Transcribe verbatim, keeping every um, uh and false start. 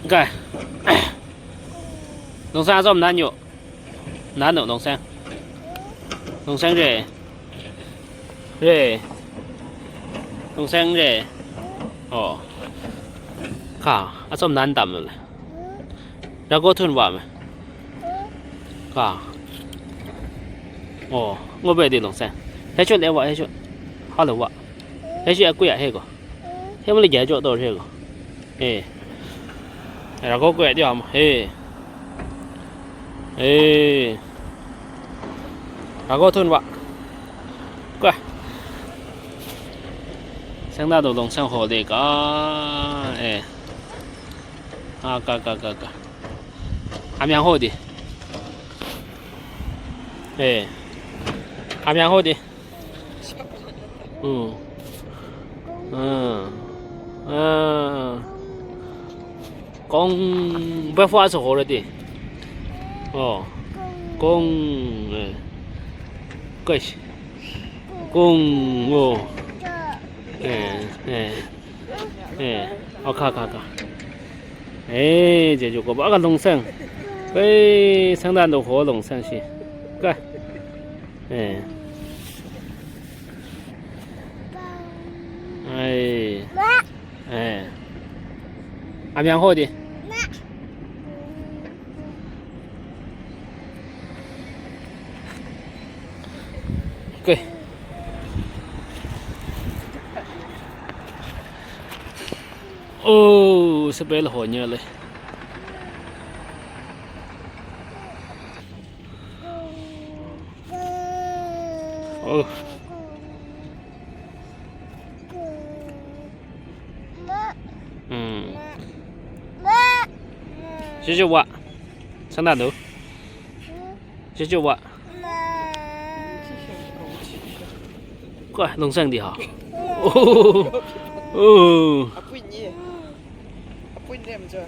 Kai. Lungseng atsawm nan yu. Nan u, Lungseng. Lungseng re. Re. Lungseng re. Oh. Ka, atsawm nan tam lu le. Ra gaw htun wa me. Ka. Oh, ngu bai di Lungseng. He chut le wa, he chut. Ha lo wa. He chut a kui a he gaw. He ma le gya jaw taw re gaw. Eh. Ra gaw kui a di wa ma. He. Eh. Ra gaw htun wa. Kwa. Seng da do Lungseng haw de ka. Eh. A, ka, ka, ka, ka. A myang haw di. Eh. A myang haw di. Mm. Ah. Ah. Kong, bai hpa sa haw ra di. Oh. Kong, eh. Kai. Kong, oh. Eh, eh. Eh, a ka, ka, ka. Eh, jeju ko ba ka Lungseng. Kai, sang dan do ho Lungseng shi. Kai. Eh. Ai. Eh. A myang ho di. Kai. Oh, sepe la ho nya le. Oh. Hmm. Shi shi wa. Sang da nu. Shi shi wa. Kwa, Lungseng di ha. Oh. Oh. Apui ni. Apui ni maja.